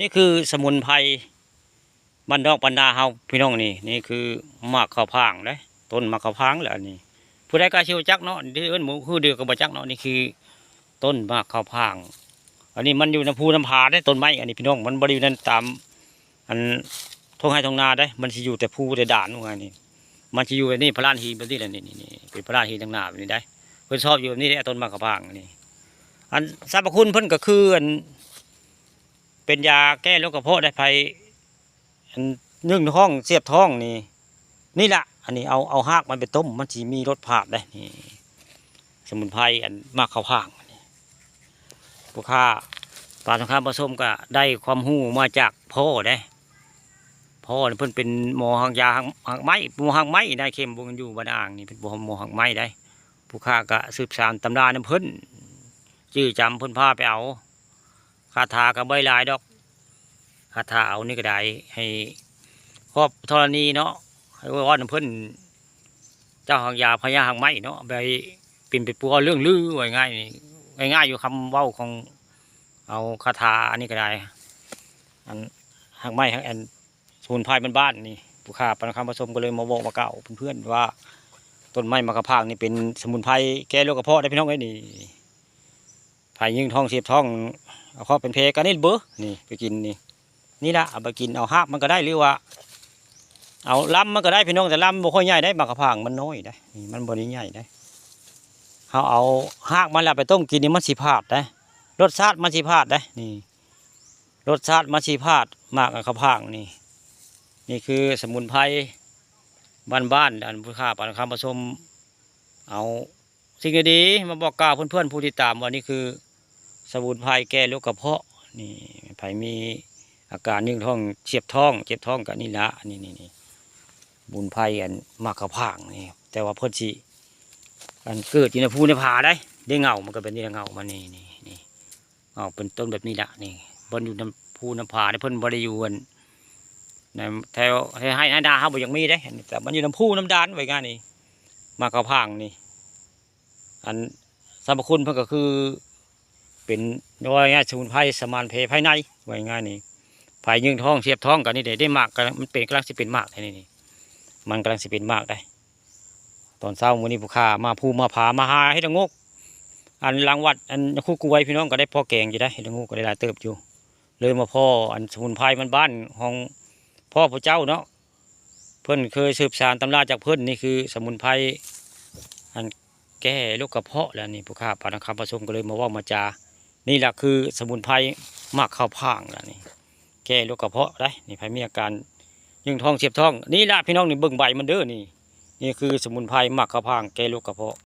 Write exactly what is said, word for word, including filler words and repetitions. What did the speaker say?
นี่คือสมุนไพรบ้านนอกบ้านนาเฮาพี่น้องนี่ นี่คือหมากข้าวพางเด้ ต้นหมากข้าวพางแหละอันนี้ ผู้ใดก็สิรู้จักเนาะ ที่เอิ้นหมู่คือเดียวก็บ่จักเนาะ นี่คือต้นหมากข้าวพาง อันนี้มันอยู่นำภูนำผาเด้ ต้นไม้อันนี้พี่น้อง มันบ่ได้อยู่นั่นตาม อันท่งไฮ่ท่งนาเด้ มันสิอยู่แต่ภูแต่ด่านว่านี่ มันสิอยู่แบบนี้ พะลานหินแบบนี้แหละ นี่ๆๆ เป็นพะลานหินทางหน้าแบบนี้ได้ เพิ่นชอบอยู่แบบนี้เด้ ต้นหมากข้าวพางนี่ อันสรรพคุณเพิ่นก็คืออัน เป็นยาแก้โรคกระเพาะได้ ไผ อันนึ่งท้องเสียบท้องนี่ นี่ล่ะ อันนี้เอา เอาฮากมันไปต้ม มันสิมีรสผาดได้ นี่ สมุนไพรอันหมากข้าวพางนี่ ผู้ข้าปานสงครามผสมก็ได้ความรู้มาจากพ่อเด้ พ่อนี่เพิ่นเป็นหมอฮากยาฮาก ฮากไม้ หมอฮากไม้ นายเข้มวงอยู่บ้านอ่างนี่ เป็นหมอฮากไม้ได้ ผู้ข้าก็สืบสานตำรานำเพิ่น จื้อจำเพิ่นพาไปเอา คาถาก็บ่หลายดอก คาถาเอานี่ก็ได้ ให้ครอบธรณีเนาะ ให้ว่าว่าเพิ่น เจ้าฮากยาพญาฮากไม้เนาะ ไปเป็นไปปัวเรื่องลือ ว่าง่ายนี่ ง่ายๆอยู่คำเว้าของ เอาคาถาอันนี้ก็ได้ อันฮากไม้ ฮากอันสมุนไพรบ้านๆนี่ ผู้ข้าปานคำผสมก็เลยมาบอกมาเกล่าวเพื่อนๆว่า ต้นไม้หมากข้าวพางนี่เป็นสมุนไพรแก้โรคกระเพาะได้พี่น้องเอ้ยนี่ ไผยิงท้องเสียบท้อง เอาข้อเป็นเพก็นี่เบ้อ นี่ไปกินนี่ นี่ละเอาไปกิน เอาฮากมันก็ได้ หรือว่า เอาลำมันก็ได้พี่น้อง แต่ลำบ่ค่อยใหญ่ได้ หมากข้าวพางมันน้อยได้ นี่มันบ่ได้ใหญ่ได้ เฮาเอาฮากมันแล้วไปต้มกินนี่มันสิผาดได้ รสชาติมันสิผาดได้ นี่ รสชาติมันสิผาด หมากข้าวพางนี่ นี่คือสมุนไพรบ้านๆ อันผู้ข้าปานคำผสม เอาสิ่งดีๆมาบอกกล่าวเพื่อนๆผู้ติดตามว่านี่คือสมุนไพรแก้โรคกระเพาะ นี่ ไผมีอาการนึ่งท้องเสียบท้อง เจ็บท้องก็นี่ละ นี่ นี่ นี่ สมุนไพรอันหมากข้าวพางนี่ แต่ว่าเพิ่นสิ อันเกิดอยู่ในภูในผาได้ ได้เงามันก็เป็นนี่ละ เงามันนี่ นี่ นี่ เงาเป็นต้นแบบนี้ละ นี่ เพิ่นอยู่นำภูนำผานี่ เพิ่นบ่ได้อยู่อัน ในแถวไฮ่ในนาเฮาบ่อยากมีเด้ แต่มันอยู่นำภูนำด่าน ว่าง่ายนี่ หมากข้าวพางนี่ อันสรรพคุณเพิ่นก็คือ เป็น ว่าง่ายสมุนไพรสมานแผลภายใน ว่าง่ายนี่ ไผยิงท้องเสียบท้องก็นี่เด้ ได้หมากก็มันเป็น กำลังสิเป็นหมากได้นี่ นี่ มันกำลังสิเป็นหมากได้ ตอนเช้ามื้อนี้ผู้ข้ามาภูมาผามาหาเห็ดละโงก อันหลังวัด อันครูกวยพี่น้องก็ได้พอแกงอยู่ได้ เห็ดละโงกก็ได้หลายเติบอยู่ เลยมาพ้ออันสมุนไพรบ้านๆของพ่อผู้เจ้าเนาะ เพิ่นเคยสืบสานตำราจากเพิ่น นี่คือสมุนไพรอันแก้โรคกระเพาะ แล้วนี่ผู้ข้าปานคำผสมก็เลยมาเว้ามาจา นี่ล่ะคือสมุนไพรหมากข้าวพาง แล้วนี่ แก้โรคกระเพาะได้ นี่ไผมีอาการยิงท้องเสียบท้อง นี่ล่ะพี่น้อง นี่เบิ่งใบมันเด้อ นี่ นี่คือสมุนไพรหมากข้าวพางแก้โรคกระเพาะ